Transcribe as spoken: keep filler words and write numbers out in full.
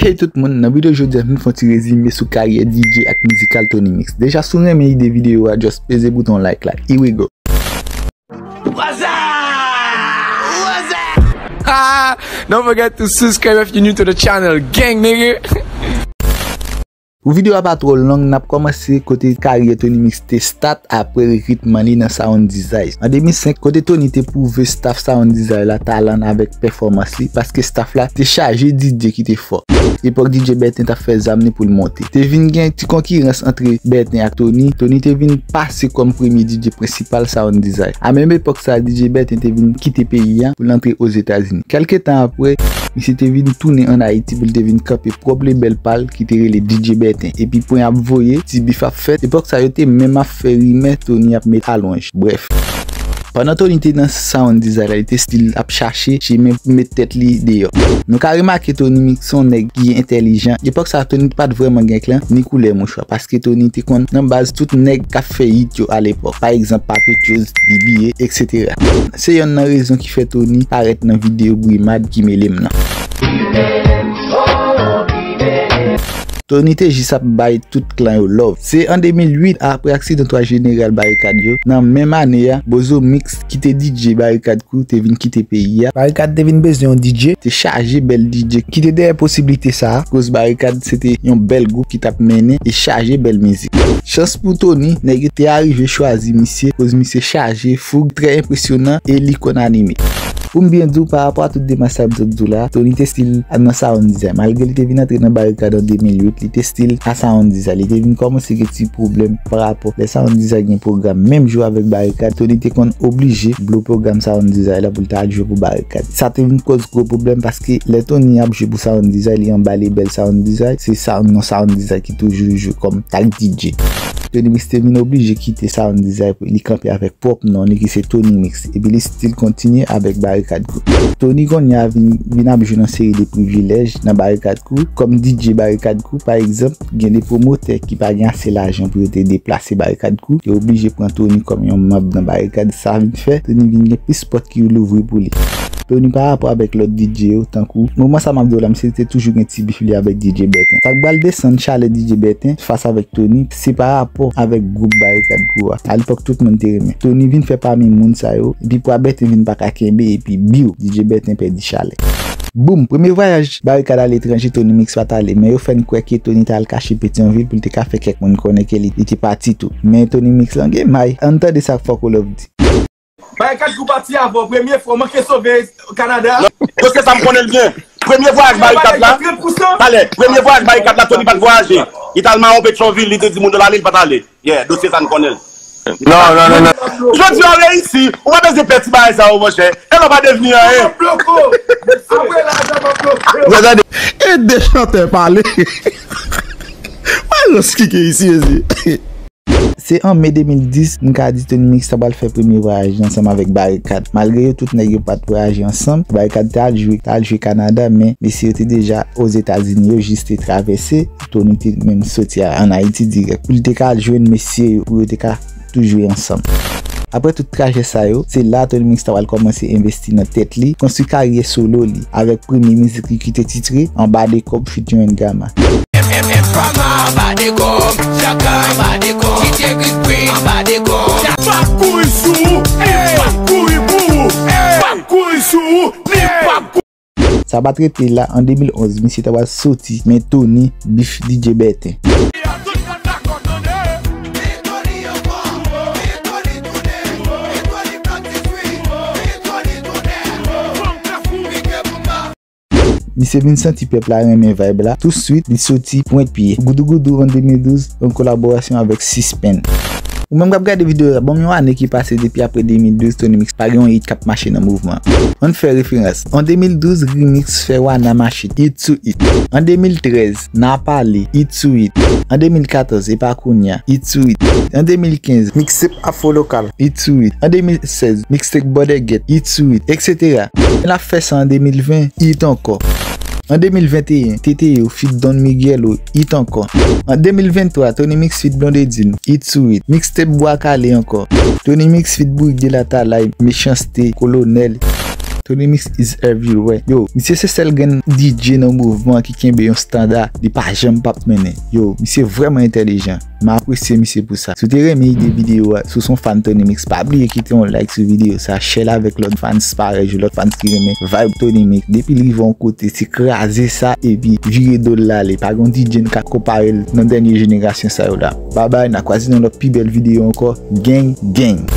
Hey tout moun, nan videyo jodi a m vin fè yon ti rezime sou karyè D J ak mizikal Tony Mix. Deja si w renmen ide videyo a, just peze bouton like la. Here we go. What's up? What's up? Ah, don't forget to subscribe if you're new to the channel, gang nigga. Pou videyo a pa twò long, n ap kòmanse kote karyè Tony Mix te start apre rekritman li nan Sound Desire. An de mil senk, kote Tony te pwouve staff Sound Desire la talan avèk pèfòmans li, paske staff la te chaje D J ki te fò. Epòk D J Bertin t ap fè zam li pou l monte. Te vin gen ti konkirans antre Bertin ak Tony. Tony te vin pase kòm premye D J prensipal Sound Desire. A menm epòk sa, D J Bertin te vin kite peyi a pou l antre Ozetazini. Kèlke tan apre, misye te vin tounen ann Ayiti pou l te vin kanpe pwòp lebèl pa l ki te rele D J Bertin. Epi pwen ap voye, ti bif ap fèt. Epòk sa yo te menm ap fè rimè Tony ap met alonj. Brèf. Pandan Tony te nan Sound Desire la, li te still ap chache chimen pou met tèt li deyò. Nou ka remake Tony Mix se yon nèg ki entèlijan. Epòk sa, Tony pa t vrèman gen klan ni koulè mouchwa, paske Tony te konn nan baz tout nèg k ap fè hit yo alepòk. Pa egzanp, Pape Chose, D B A, et cetera. Se yonn nan rezon ki fè Tony parèt nan videyo Brimad ki mele m nan. Tony te jis ap bay tout klan yo love. Se an de mil uit, apre aksidan twa jeneral Barikad yo, nan menm ane a, Bozo Mix ki te D J Barikad Crew te vin kite peyi a. Barikad te vin bezwen yon D J, te chaje bèl D J ki te dèyè posiblite sa a, koz Barikad se te yon bèl gwoup ki t ap mennen e chaje bèl mizik. Chans pou Tony, nèg yo te arive chwazi misye, koz misye chaje, foug trè enpresyonan e li konn anime. Pou m byen di w, pa rapò a tout demach sa m sot di w la, Tony te still nan Sound Desire. Malgre li te vin antre nan Barikad an de mil uit, li te still a Sound Desire. Li te vin kòmanse gen ti pwoblèm pa rapò lè Sound Desire gen pwogram menm jou avèk Barikad. Tony te konn oblije blow pwogram Sound Desire la pou l ta al jwe pou Barikad. Sa te vin koz gwo pwoblèm paske lè Tony ap jwe pou Sound Desire, li anba lebèl Sound Desire, se sa, non Sound Desire ki toujou jwe kòm tag D J. Tony Mix te vin oblije kite Sound Desire pou li kanpe avèk pwòp non li ki se Tony Mix, epi li still kontinye avèk Barikad Crew. Tony kounye a vin, vin ap jwenn yon seri de privilèj nan Barikad Crew, kòm D J Barikad Crew, pa egzanp, gen de pwomotè ki pa gen ase lajan pou yo te deplase Barikad Crew, yo oblije pran Tony kòm yon manm nan Barikad, sa vin fè Tony vin gen plis pòt ki louvri pou li. Tony pa rapò avèk lòt D J yo, tankou, moman sa m ap di w la, misye te toujou gen ti bif li avèk D J Bertin. Sa k pral desann chalè D J Bertin fas avèk Tony, se pa rapò avèk gwoup Barikad Crew a. Alepòk, tout moun te renmen. Tony vin fè pami moun sa yo, epi pwa Bertin vin pa ka kenbe, epi biw, D J Bertin pèdi chalè. Boum, premye vwayaj Barikad aletranje, Tony Mix pa t ale, men yo fè n kwè ke Tony t al kache Petyonvil pou l te ka fè kèk moun konnen ke li, li te pati tou. Men Tony Mix lan gen may. Ann tande sa Fòko Love di. Barikad Crew pati avan, premye fwa, w manke sove Kanada. Non, dosye sa m konnen l byen. Premye vwayaj Barikad la, talè, premye vwayaj Barikad la, Tony pa t vwayaje. Li t al mawon Petyonvil, li te di moun yo l ale, li pa t ale. Yeah, dosye sa n konnen l. Non, non, non, non. Jodi a reyisi, ou pa bezwen pè ti bagay sa yo, monchè. E lè w pa devni anyen. Apre lajan m ap bloke w. Gade, e de chantè pale. Wè rans ki gen isi, mezi. Se an me de mil dis, m ka di Tony Mix ta pral fè premye vwayaj li ansanm avèk Barikad. Malgre yo tout nèg yo pa t vwayaje ansanm, Barikad te al jwe, te al jwe Kanada, men mesye yo te deja Ozetazini, yo jis te travèse, Tony te menm soti a, ann Ayiti dirèk, pou li te ka al jwenn mesye yo, pou yo te ka tou jwe ansanm. Apre tout trajè sa yo, se la Tony Mix ta pral kòmanse envesti nan tèt li, konstwi karyè solo li, avèk premye mizik li ki te titre Anba de kòb feat Youn Gama. M M M Drama anba de kòb, Chaka anba de kòb, D J Chris Green anba de kòb. Pa kouri sou ou, li pa kouri pou ou. Pa kouri sou ou, li pa kouri. Sa pa t rete la, an de mil onz, misye ta pral soti men Tony bif D J Bertin. Misye vin santi pèp la renmen vibe la. Touswit, li soti Pwent Pye. Goudougoudou an de mil douz, an kolaborasyon avèk Sispenn. Ou menm k ap gade videyo a, ban m yon ane ki pase depi apre de mil douz, Tony Mix pa gen yon hit k ap mache nan mouvman. Ann fè referans. An de mil douz, Remix fè Wana mache hit sou hit. An de mil trèz, Na Pale, hit sou hit. An de mil katòz, Epa Kounya, hit sou hit. An de mil kenz, Mixtape Afro Lokal, hit sou hit. An de mil sèz, Mixtape Bòdègèt, hit sou hit, et cetera. L ap fè sa an de mil ven, hit ankò. An de mil venteyen, T T O feat Don Miguelo, hit ankò. An de mil venntwa, Tony Mix feat Blondedine, hit sou hit. Mixtape Bwa Kale ankò. Tony Mix feat Bourik de la Talay, Mechanste, Kolonèl. Tony Mix is everywhere. Yo, misye se sèl grenn D J nan mouvman ki kenbe yon standa li pa janm p ap mennen. Yo, misye vrèman entèlijan. M apresye misye pou sa. Si w te renmen ide videyo a, si w se yon fan Tony Mix, pa bliye kite yon like sou videyo sa, share l avèk lòt fans parèy ou, lòt fans ki renmen vibe Tony Mix. Depi l rive yon kote, se kraze sa epi vire do l ale. Pa gen yon D J n ka konpare l nan dènye jenerasyon sa yo la. Babay, n a kwaze nan lòt pi bèl videyo ankò. Gang, gang.